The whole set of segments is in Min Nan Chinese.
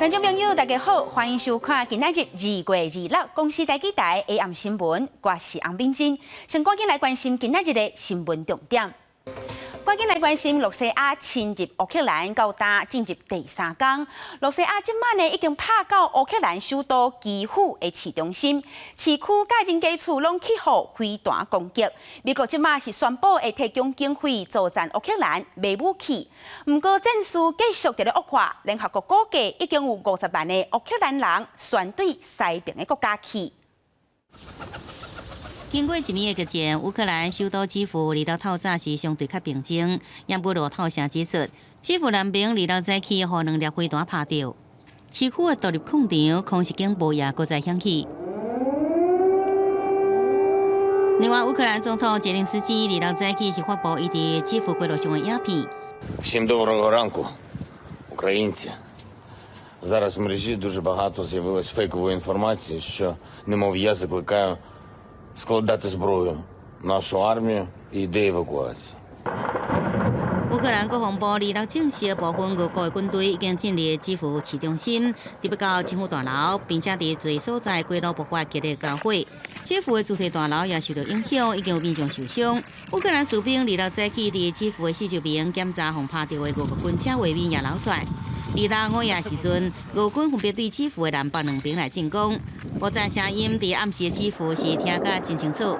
觀眾朋友，大家好，歡迎收看今仔日2月26公視台語台 AM 新聞，我是洪敏珍。先趕緊來關心今仔日的新聞重點。趕緊來關心，露西亞侵入烏克蘭到今進入第三工。露西亞這馬呢已經拍到烏克蘭首都基輔的市中心，市區佮人家厝攏去予飛彈攻擊。美國這馬是宣布會提供經費助戰烏克蘭買武器，毋過戰事繼續佇咧惡化，聯合國估計已經有50萬的烏克蘭人旋對西爿的國家去。經過一暝的激戰，烏克蘭首都基輔26透早時相對較平靜。毋過路透社指出，基輔南邊26早起予兩粒飛彈拍著，市區的獨立礦場空襲警報也閣再響起。另外，烏克蘭總統澤連斯基26早起是發布伊佇基輔街路上的影片。 Всім доброго ранку, українці. Зараз в мережі дуже багато з'явилось фейкової інформації, що немов я закликаю складати зброю нашу армію і йде евакуація. 烏克蘭國防部26證實，部分俄國的軍隊已經進入基輔市中心，入到政府大樓，並且佇濟所在街路爆發激烈交火。基輔的主體大樓也受到影響，已經有民眾受傷。烏克蘭士兵26早起佇基輔的四周邊檢查予拍著的俄國軍車畫面也流出來。26午夜時陣，俄軍分別對基輔的南北兩邊來進攻，爆炸聲音佇暗時的基輔是聽甲真清楚。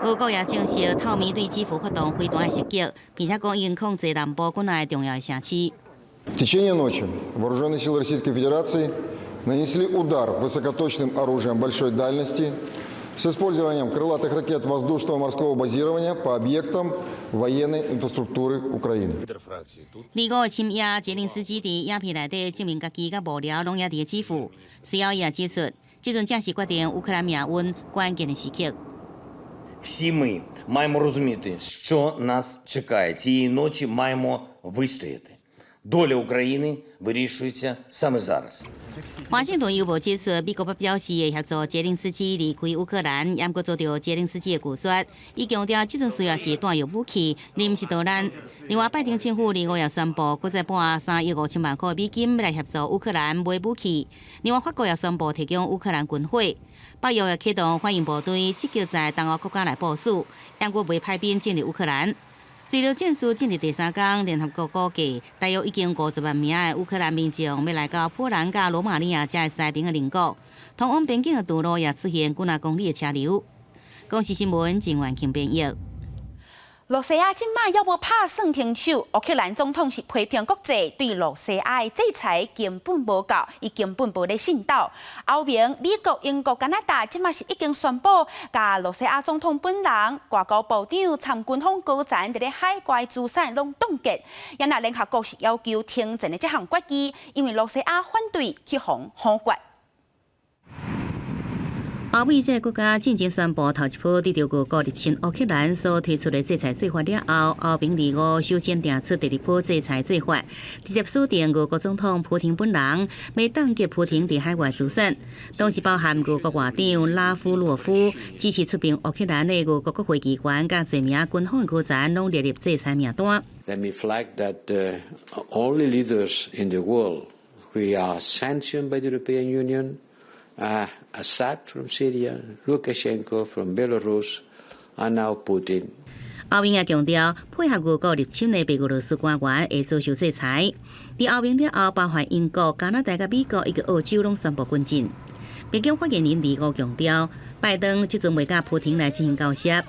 俄國也證實透暝對基輔發動飛彈的襲擊，並且講已經控制南部幾若个重要的城市。 В течение ночи вооруженные силы Российской Федерации нанесли удар высокоточным оружием большой дальности с использованием крылатых ракет воздушного морского базирования по объектам военной инфраструктуры Украины. 25深夜，澤連斯基佇影片內底證明家己佮幕僚攏猶佇基輔。隨後伊也指出，這陣正是決定烏克蘭命運關鍵的時刻。 Всі ми маємо розуміти, що нас чекає. Цієї ночі маємо вистояти. Доля України вирішується саме зараз. 華盛頓郵報指出，美國表示會協助澤連斯基離開烏克蘭，毋過遭到澤連斯基的拒絕。伊強調，這陣需要是彈藥武器，而毋是導彈。另外，拜登政府25也宣布，閣再撥3億5千萬塊美金來協助烏克蘭買武器。另外，法國也宣布提供烏克蘭軍火。北約也啟動反應部隊，積極在東歐國家來部署，毋過未派兵進入烏克蘭。隨著戰事進入第三工，聯合國估計，大約已經50萬名的烏克蘭民眾欲來到波蘭佮羅馬尼亞這西爿的鄰國，通往邊境的道路也出現幾若公里的車流。公視新聞鄭婉慶編譯。露西亞這馬猶無拍算停手，烏克蘭總統是批評國際對露西亞的制裁根本無夠，伊根本無咧信鬥。歐盟、美國、英國、加拿大這馬是已經宣布，共露西亞總統本人、外交部長、參軍方高層佇咧海外資產攏凍結。也若聯合國是要求停戰的這項決議，因為露西亞反對去予否決。歐美這個國家進前宣布頭一波對著俄國入侵烏克蘭所推出的制裁計劃了後，歐盟25首先訂出第二波制裁計劃，直接鎖定俄國總統普廷本人，欲凍結普廷佇海外資產，當時包含俄國外長拉夫洛夫支持出兵烏克蘭的俄國國會議員佮濟名軍方高層攏列入制裁名單。 Let me flag that the only leaders in the world who are sanctioned by the European Union are Assad from Syria, Lukashenko from Belarus, and now Putin. 歐盟也強調，配合俄國入侵的白俄羅斯官員會遭受制裁。佇歐盟了後，包含英國、加拿大、佮美國以及澳洲攏宣布跟進。白宮發言人25強調，拜登這陣未佮普廷來進行交涉。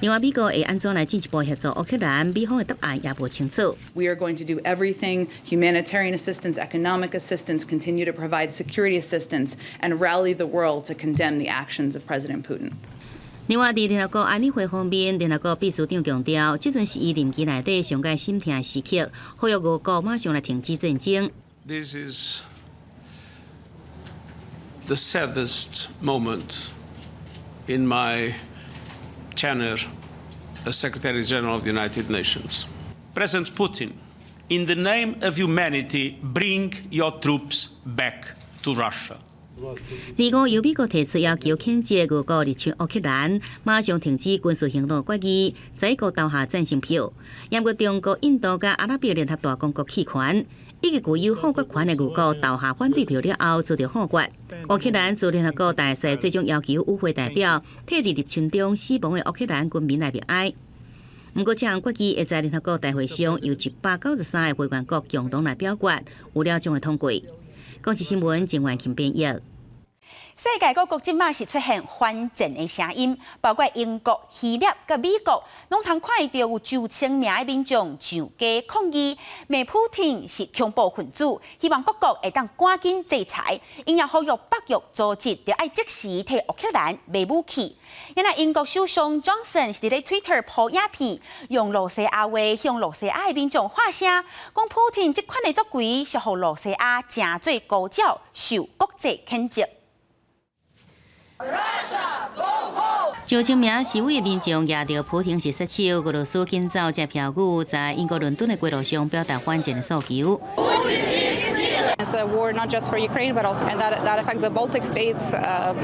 另外，美國會按怎來進一步協助烏克蘭？美方的答案也無清楚。 We are going to do everything: humanitarian assistance, economic assistance, continue to provide security assistance, and rally the world to condemn the actions of President Putin. 另外，佇聯合國安理會方面，聯合國秘書長強調，這陣是伊任期內底上蓋心疼的時刻，呼籲俄國馬上來停止戰爭。 This is the saddest moment in my tenure as Secretary General of the United Nations. President Putin, in the name of humanity, bring your troops back to Russia. 25由美國提出要求譴責俄國入侵烏克蘭，馬上停止軍事行動決議，十一國投下贊成票。毋過中國、印度佮阿拉伯聯合大公國棄權。以及具有否決權的俄國投下反對票了後，遭著否決。烏克蘭駐聯合國大使最終要求與會代表替佇入侵中死亡的烏克蘭軍民來默哀。毋過，這項決議會在聯合國大會上由193個會員國共同來表決，有了將會通過。公視新聞鄭婉琴編譯。世界各國這馬是出現反戰的聲音，包括英國、希臘佮美國，攏通看著有上千名的民眾上街抗議，罵普丁是恐怖分子，希望各國會當趕緊制裁。𪜶也呼籲北約組織著愛即時替烏克蘭賣武器。因為英國首相 Johnson 是佇咧 Twitter 鋪影片，用露西亞話向露西亞的民眾發聲，講普丁這款的作為是予露西亞成做孤鳥，受國際譴責。上千名示威的民眾舉著普丁是殺手，俄羅斯緊走這標語，在英國倫敦的街路上表達反戰的訴求。 It's a war not just for Ukraine, but also and that affects the Baltic states,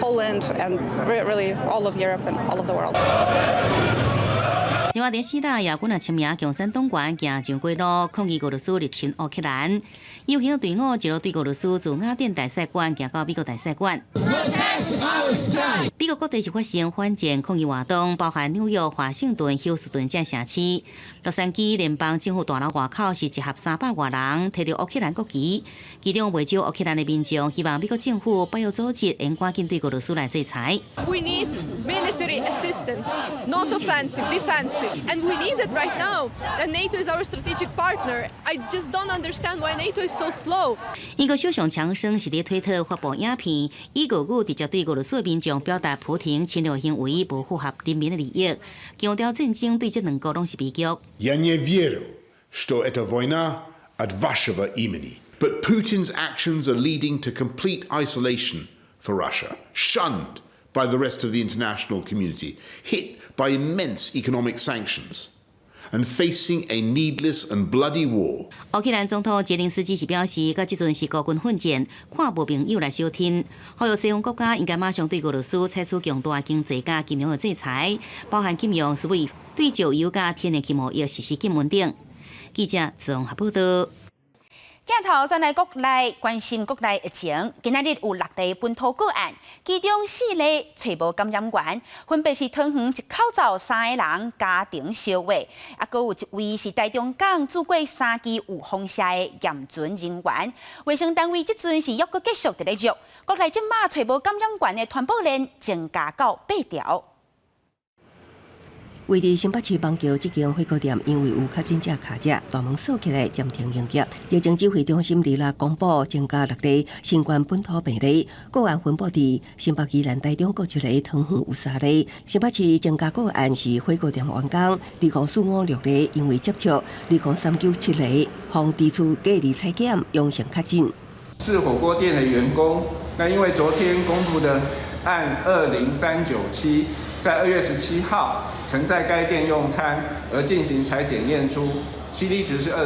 Poland, and really all of Europe and all of the world. 另外，佇希臘也有幾若千名共產黨員行上街路抗議俄羅斯入侵烏克蘭。遊行隊伍一路對俄羅斯駐雅典大使館行到美國大使館。美國各地是發生反戰抗議活動，包含紐約、華盛頓、休斯頓這城市。洛杉磯聯邦政府大樓外口是集合300外人，提著烏克蘭國旗，其中袂少烏克蘭的民眾希望美國政府、北約組織應趕緊對俄羅斯來制裁。 We need military assistance, not offensive, defensive, and we need it right now. And NATO is our strategic partner. I just don't understand why NATO is so slow. 英國首相強生是佇推特發布影片，以俄語直接對俄羅斯民眾表達普丁侵略行為無符合人民的利益，強調戰爭對這兩國攏是悲劇。 Я не верю, что это война от вашего имени. But Putin's actions are leading to complete isolation for Russia, shunned by the rest of the international community, hit by immense economic sanctions, and facing a needless and bloody war. 烏克蘭總統澤連斯基是表示，到這陣是孤軍奮戰，看無朋友來相挺，呼籲西方國家應該馬上對俄羅斯採取強大經濟佮金融的制裁，包含禁用 SWIFT 對石油佮天然氣貿易實施禁運等。記者綜合報道。鏡頭轉來國內關心國內疫情，今仔日有六例本土個案，其中四例揣無感染源，分別是桃園一口罩三個人家庭相話，啊，閣有一位是台中港注過三劑有放射的驗船人員。衛生單位這陣是猶閣繼續佇咧虐，國內這馬揣無感染源的傳播鏈增加到八條。位佇新北市板橋這間火鍋店，因為有確診者卡遮，大門鎖起來暫停營業。疫情指揮中心二六公布增加六例新冠本土病例，個案分布佇新北、宜蘭、台中各一例，桃園有三例。新北市增加個案是火鍋店員工，20456例因為接觸，20397例予佇厝隔離採檢陽性確診。是火鍋店的員工，那因為昨天公布的案20397，在2月17號曾在該店用餐，而進行採檢驗出 CT 值是24。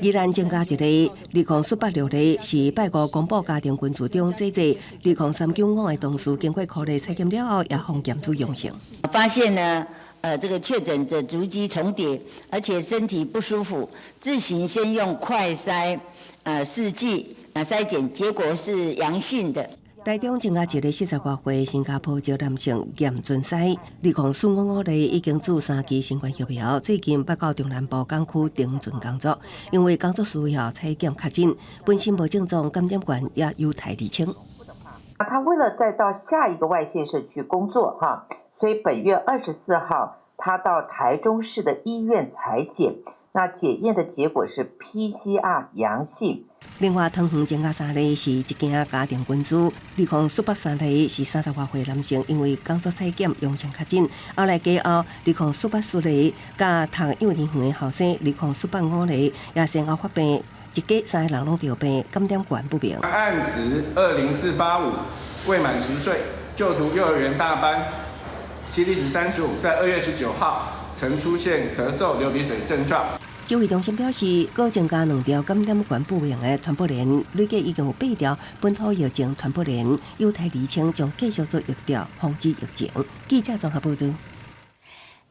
宜蘭增加一例，20486例是拜五公布家庭群聚中這個20395的同事經過苦力採檢了後，也予檢出陽性。發現呢，這個確診的足跡重疊，而且身體不舒服，自行先用快篩，試劑啊篩檢，結果是陽性的。台中增加一个40外歲新加坡籍男性驗船師，20455例已經注三劑新冠疫苗，最近捌到中南部港區登船工作，因為工作需要採檢確診，本身無症狀，感染源也有待釐清。他為了再到下一個外縣市去工作，哈，所以本月24號，他到台中市的醫院採檢，那檢驗的結果是 PCR 陽性。另外，桃園增加三例是一間家庭群聚，20483例是30外歲男性，因為工作採檢陽性確診。後來加後，20484例佮讀幼兒園的學生，20485例也先後發病，一家三个人攏著病，感染源不明。案子20485，未滿10歲，就讀幼兒園大班，CT 值35，在2月19號曾出現咳嗽、流鼻水症狀。指揮中心表示，閣增加兩條感染源不明的傳播鏈，累計已經有八條本土疫情傳播鏈，有待釐清，將繼續做疫調，防止疫情。記者綜合報道。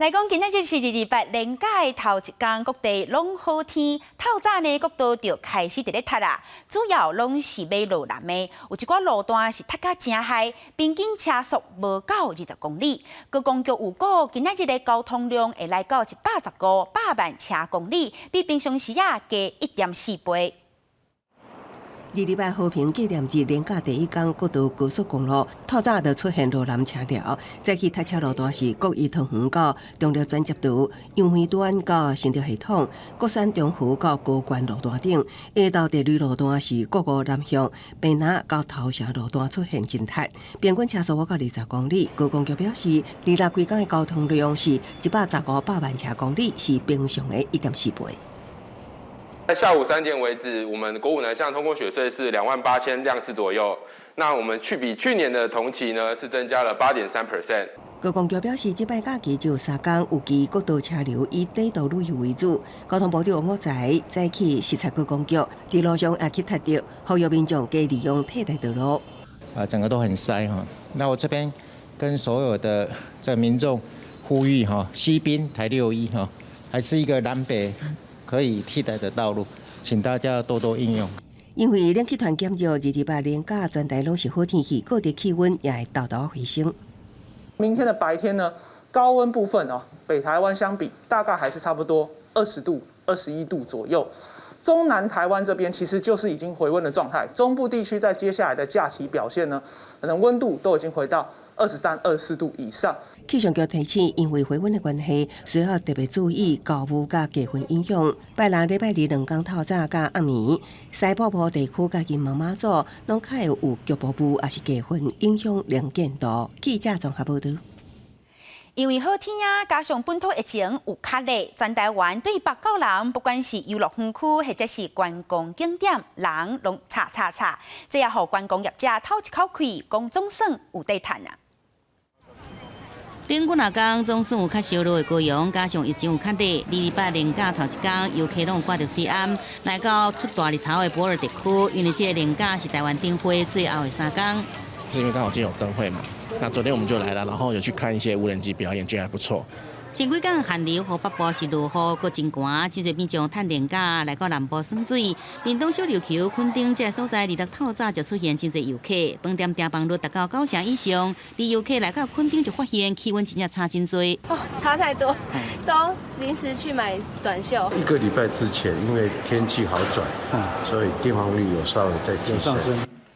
來講，今仔日是二二八連假的頭一工，各地攏好天。透早呢，國道就開始佇咧塞啦，主要攏是欲落南的，有一寡路段是塞甲誠害，平均車速無到20公里。高公局預估，今仔日的交通量會來到115百萬車公里，比平常時仔加1.4倍。二二八和平紀念日連假第一工，國道高速公路透早就出現落南車潮。早起塞車路段是國一桃園到中壢轉接道、楊梅端到新竹系統、國三中湖到高關路段頂。下晝第二路段是國五南向平林到頭城路段出現真塞，平均車速無到20公里。高公局表示，二六規工的交通量是115百萬車公里，是平常的1.4倍。在下午3點為止，我們國五南向通過雪隧是28,000輛次左右。那我們去比去年的同期呢，是增加了8.3%。高公局表示，這擺假期只有3工，預計國道車流以短途旅遊為主。交通部長王國材早起視察高公局，佇路上也去踏著，呼籲民眾加利用替代道路。啊，整個都很塞哈。那我這邊跟所有的這民眾呼籲哈，西濱台六一哈，還是一個南北可以替代的道路，請大家多多應用。因為冷氣團減弱，二二八連假全台攏是好天氣，各地氣溫也會沓沓回升。明天的白天呢，高溫部分哦，北台灣相比大概還是差不多20度、21度左右。中南台灣這邊其實就是已經回溫的狀態。中部地區在接下來的假期表現呢，可能溫度都已經回到23、24度以上。氣象局提醒，因為回溫的關係，需要特別注意高霧佮低雲影響。拜六、禮拜二兩工透早佮暗暝，西北部地區佮金門馬祖，攏較會有局部霧，抑是低雲影響能見度。記者綜合報導。因為好天啊，加上本土疫情有較熱，全台灣對北到南，不管是遊樂園區或者是觀光景點，人攏吵吵吵，這也予觀光業者透一口氣，講總算有得趁啊。頂幾若工總算有較燒熱的高雄，加上疫情有較熱，二二八連假頭一工，遊客攏掛著水頷，來到出大日頭的駁二地區，因為這个連假是台灣燈會最後的3工。是因為剛好今天有燈會嘛，那昨天我們就來了，然後有去看一些無人機表演，覺得還不錯。前幾工寒流予北部是落雨，閣真寒，真濟民眾趁連假來到南部耍水。屏東小琉球、墾丁這个所在，二六透早就出現真濟遊客，飯店訂房率達到9成以上。而遊客來到墾丁就發現氣溫真正差真濟。哦，差太多，都臨時去買短袖。一個禮拜之前，因為天氣好轉，所以訂房率有稍微在提升。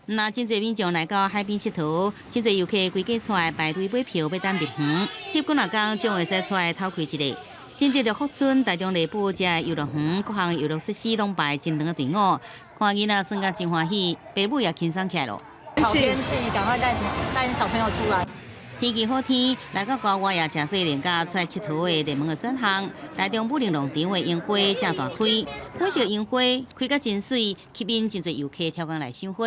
那真濟民眾來到海邊𨑨迌，真濟遊客規家出來排隊買票，欲等入園。翕幾若工，總會使出來透氣一下。新竹六福村、台中內埔這遊樂園，各項遊樂設施攏排真長的隊伍，看囡仔耍甲真歡喜，爸母也輕鬆起來囉。好天氣，趕快帶帶小朋友出來。天氣好天，來到郊外也誠濟連假出來𨑨迌的熱門的選項。台中武陵農場的櫻花正大開，粉色櫻花開甲真媠，吸引真濟遊客挑工來賞花。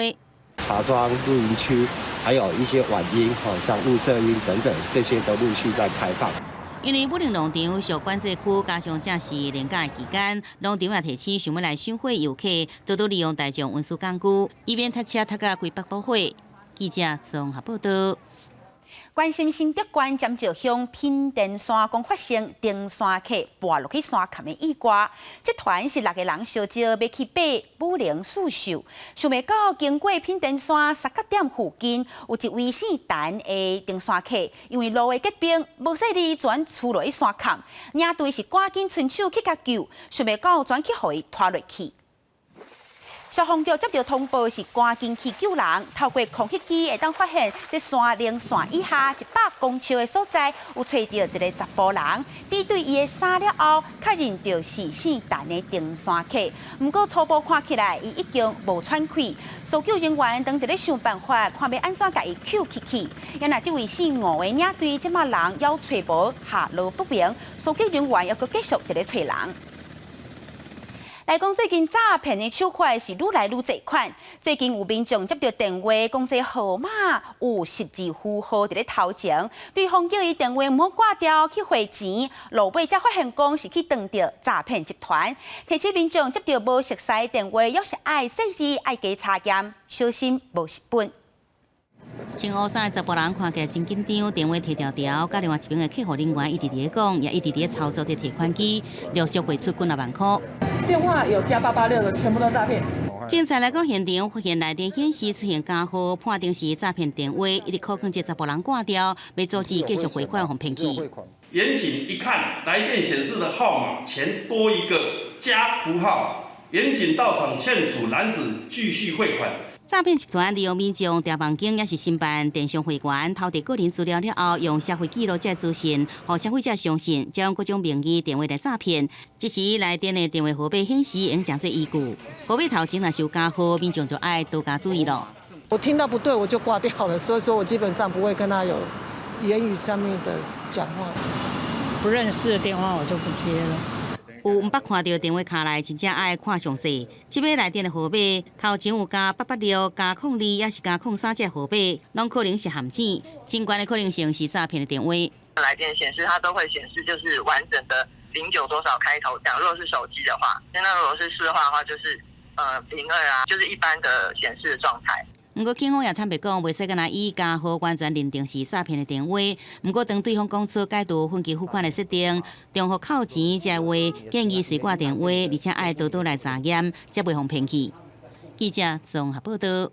茶莊露營區，還有一些晚櫻，像霧社櫻等等，這些都陸續在開放。因為武陵農場屬管制區，加上正是連假的期間，農場也提醒想欲來賞花遊客，多多利用大眾運輸工具，以免塞車塞甲規腹肚火。記者綜合報道。關心新竹縣尖石鄉品田山，講發生登山客跋落去山崁的意外。這團是六個人相招欲去爬武陵四秀，想袂到經過品田山三角點附近，有一位姓陳的登山客，因為路的結冰無細膩，轉出落去山崁，領隊是趕緊伸手去共救，想袂到轉去予伊拖落去。消防局接到通報，是趕緊去救人，透過空氣機會當發現，這山稜線以下100公尺的所在，有揣著一个查埔人，比對伊的衫了後，確認著是姓陳的登山客。毋過初步看起來，伊已經無喘氣。搜救人員當佇咧想辦法，看欲按怎共伊救起去。啊若這位姓吳的領隊，這馬人猶揣無下落不明，搜救人員猶閣繼續佇咧揣人。來講最近詐騙的手法是愈來愈濟款。最近有民眾接到電話，講這號碼有十字符號佇咧頭前，對方叫伊電話毋好掛掉去匯錢，落尾才發現講是去撞著詐騙集團。提醒民眾接到無熟似電話，猶是愛細膩愛加查驗，小心無蝕本。穿烏衫的查埔人看起來真緊張，電話提條條，佮另外一邊的客戶人員一直佇咧講，也一直佇咧操作這提款機，陸續匯出幾若萬箍。電話有加886的，全部都詐騙。警察來到現場，發現來電顯示出現加號，判定是詐騙電話，一直扣勸這查埔人掛掉，欲阻止繼續匯款予騙去。員警一看來電顯示的號碼前多一個加符號，員警到場勸阻男子繼續匯款。詐騙集團利用民眾訂房間，抑是申辦電商會員，偷挃個人資料了後，用消費記錄這資訊，予消費者相信，再用各種名義電話來詐騙。這時來電的電話號碼顯示會當做依據，號碼頭前若是有加號，民眾就愛多加注意咯。我聽到不對，我就掛掉了，所以說我基本上不會跟他有言語上面的講話。不認識的電話我就不接了。有毋捌看著電話卡來，真正愛看詳細。這擺來電的號碼頭前有加886、+02，抑是+03這號碼，攏可能是陷阱。真懸的可能性是詐騙的電話。來電顯示，它都會顯示就是完整的09多少開頭，這樣。如果是手機的話，那如果是市話的話，就是02啊，就是一般的顯示狀態。毋過警方也坦白講，袂使干焦以加號完全認定是詐騙的電話。毋過當對方講出解除分期付款的設定、重複扣錢這話，建議隨掛電話，而且愛多多來查驗，才袂予騙去。記者綜合報導。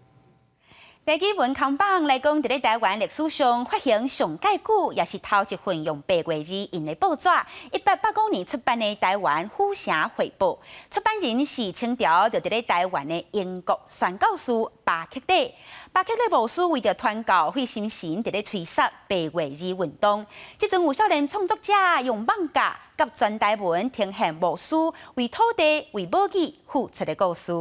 台語文扛榜來講，佇咧台灣歷史上發行上蓋久，也是頭一份用白話字印的報紙。1885年出版的《台灣府城匯報》，出版人是清朝就佇咧台灣的英國宣教師巴克禮。巴克禮牧師為著傳教費心神，佇咧催促白話字運動。這陣有少年創作者用艋舺佮全台文呈現牧師為土地、為母語付出的故事。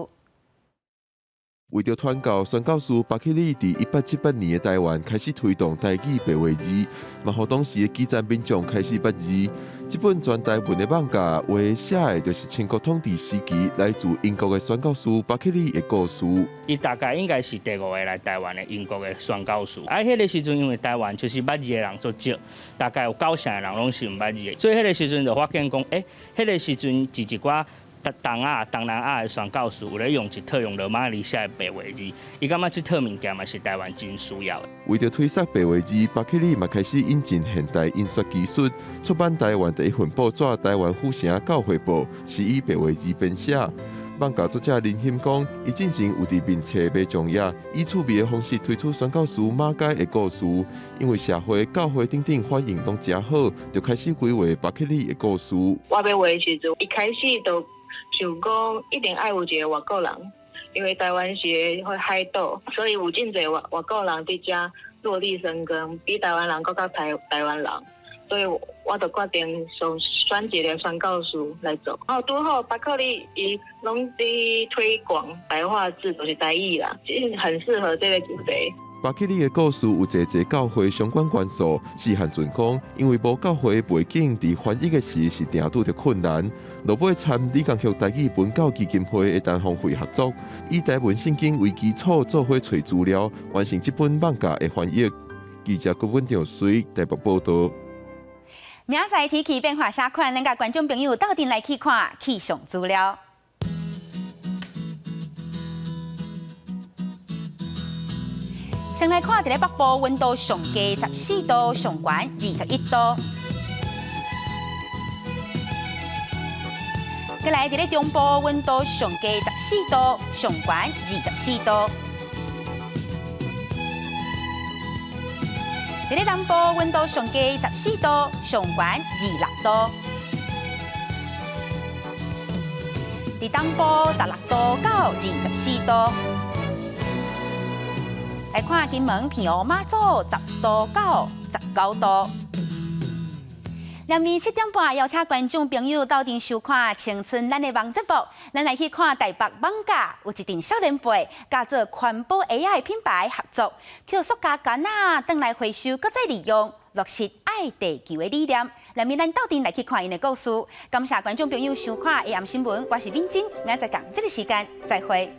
為著傳教，宣教師巴克禮佇1878年的台灣開始推動台語白話字，嘛予當時的基層民眾開始捌字。這本全台文的艋舺話寫的就是清國統治時期來自英國的宣教師巴克禮的故事。伊大概應該是第五个來台灣的英國的宣教師。啊，彼個時陣因為台灣就是捌字的人足少，大概有九成的人攏是毋捌字的，所以彼個時陣就發現講，欸，彼個時陣是一寡東南亞的宣教師有咧用一套用羅馬字寫的白話字，伊感覺這套物件嘛是台灣真需要的。為著推捒白話字，巴克禮嘛開始引進現代印刷技術，出版台灣第一份報紙《台灣府城教會報》，是以白話字編寫。艋舺作者林欣講，伊進前有佇面冊賣粽葉，以趣味的方式推出宣教師馬偕的故事，因為社會、教會等等反應攏誠好，就開始規劃巴克禮的故事。我欲畫的時陣，一開始就想講一定愛有一个外國人，因為台灣是個海島，所以有真濟外國人佇遮落地生根，比台灣人閣較台灣人，所以我就決定想選一个宣教師來做。哦，拄好巴克禮伊攏佇推廣白話字，就是台語啦，很適合這個主題。巴克禮的故事有濟濟教會相關元素，是漢陣講，因為無教會背景，佇翻譯的時是定拄著困難。落尾參李江旭台語文教基金會的陳芳惠合作，以台文聖經為基礎，做伙揣資料，完成這本艋舺的翻譯。記者郭文長隨台北報導。明仔載天氣變化啥款，咱共觀眾朋友鬥陣來去看氣象資料。先來看佇咧北部溫度上低14度，上懸21度。閣來佇咧中部溫度上低14度，上懸24度。佇咧南部溫度上低14度，上懸26度。佇東部16度到24度。來看金門、澎湖、馬祖10度到19度。暗暝7點半，邀請觀眾朋友鬥陣收看《青春咱的夢》節目。咱來去看台北艋舺有一陣少年輩，佮做環保鞋仔的品牌合作，抾塑膠桿仔轉來回收，閣再利用，落實愛地球的理念。下面咱鬥陣來去看𪜶的故事。感謝觀眾朋友收看 AM 新聞，我是敏珍，明仔載仝這个時間再會。